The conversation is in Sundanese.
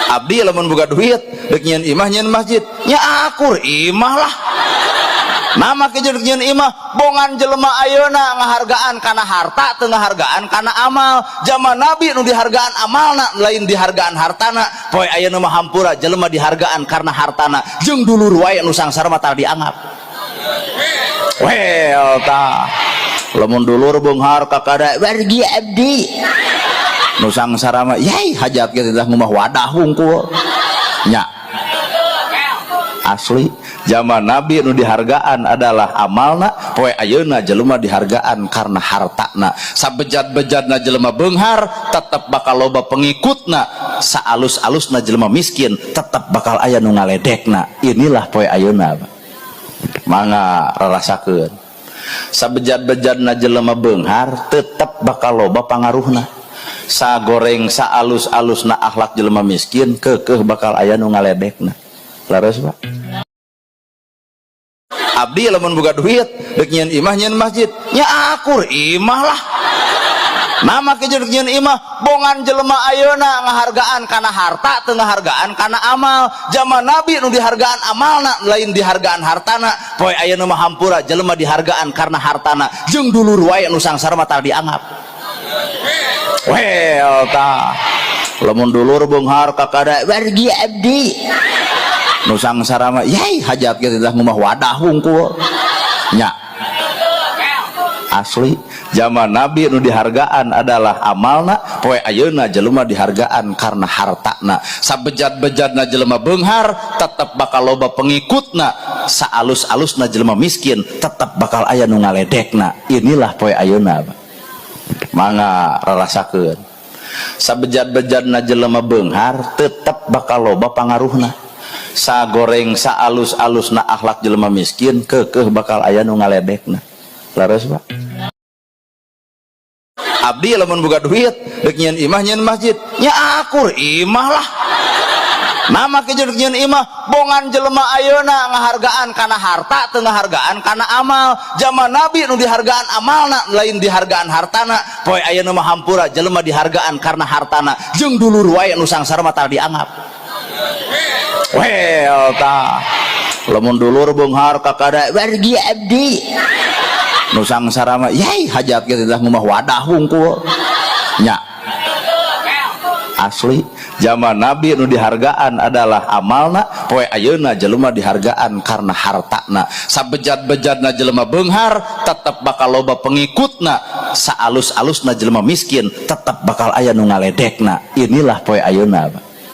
Abdi lamun boga duit dek nyieun imah, nyieun masjid nya, akur imah lah. Nama ke dek nyieun imah. Bongan jelema ayeuna ngahargaan kana harta, teu ngahargaan kana amal. Zaman Nabi nu dihargaan amalna, lain dihargaan hartana. Poe ayeuna mah hampura, jelema dihargaan karena hartana, jeung dulur wae nu sangsara mah tara dianggap. Well, tah, lamun dulur beunghar kakada wargi abdi, nu sangsara mah yai hajat ge teh ngumah wadah hungkul nya. Asli, zaman Nabi nu dihargaan adalah amalna, poe ayeuna jelema dihargaan karena hartana. Sabejat-bejatna jelema beunghar, tetep bakal loba pengikutna. Saalus-alusna jelema miskin, tetep bakal aya nu ngaledekna. Inilah poe ayeuna. Mangga rarasakeun. Sabejat-bejatna jelema beunghar, tetep bakal loba pangaruhna. Sagoreng, saalus-alusna akhlak jelema miskin, keukeuh bakal aya nu ngaledekna. Leres, Pak? Abdi lamun boga duit dek nyieun imah, nyieun masjid nya, akur imah lah. Nama ke dek nyieun imah. Bongan jelema ayeuna ngahargaan kana harta, teu ngahargaan kana amal. Zaman Nabi nu dihargaan amalna, lain dihargaan hartana. Poe ayeuna mah hampura, jelema dihargaan karena hartana, jeung dulur wae nu sangsara mah tara dianggap. Well, tah, lamun dulur beunghar kakada wargi abdi, nu sangsara mah yai hajat ge teh ngumah wadah hungkul nya. Asli, zaman Nabi nu dihargaan adalah amalna, poe ayeuna jelema dihargaan karena hartana. Sabejat-bejatna jelema beunghar, tetep bakal loba pengikutna. Saalus-alusna jelema miskin, tetep bakal aya nu ngaledekna. Inilah poe ayeuna. Mangga rarasakeun. Sabejat-bejatna jelema beunghar, tetep bakal loba pangaruhna. Sagoreng, saalus-alusna akhlak jelema miskin, keukeuh bakal aya nu ngaledekna. Leres, Pak? Abdi lamun boga duit dek nyieun imah, nyieun masjid nya, akur imah lah. Nama ke dek nyieun imah. Bongan jelema ayeuna ngahargaan kana harta, teu ngahargaan kana amal. Zaman Nabi nu dihargaan amalna, lain dihargaan hartana. Poe ayeuna mah hampura, jelema dihargaan karena hartana, jeung dulur wae nu sangsara mah tara dianggap. Well, tah, lamun dulur beunghar kakada wargi abdi, nu sangsara mah yai hajat ge teh ngumah wadah hungkul nya. Asli, zaman Nabi nu dihargaan adalah amalna, poe ayeuna jelema dihargaan karena hartana. Sabejat-bejatna jelema beunghar, tetep bakal loba pengikutna. Saalus-alusna jelema miskin, tetep bakal aya nu ngaledekna. Inilah poe ayeuna.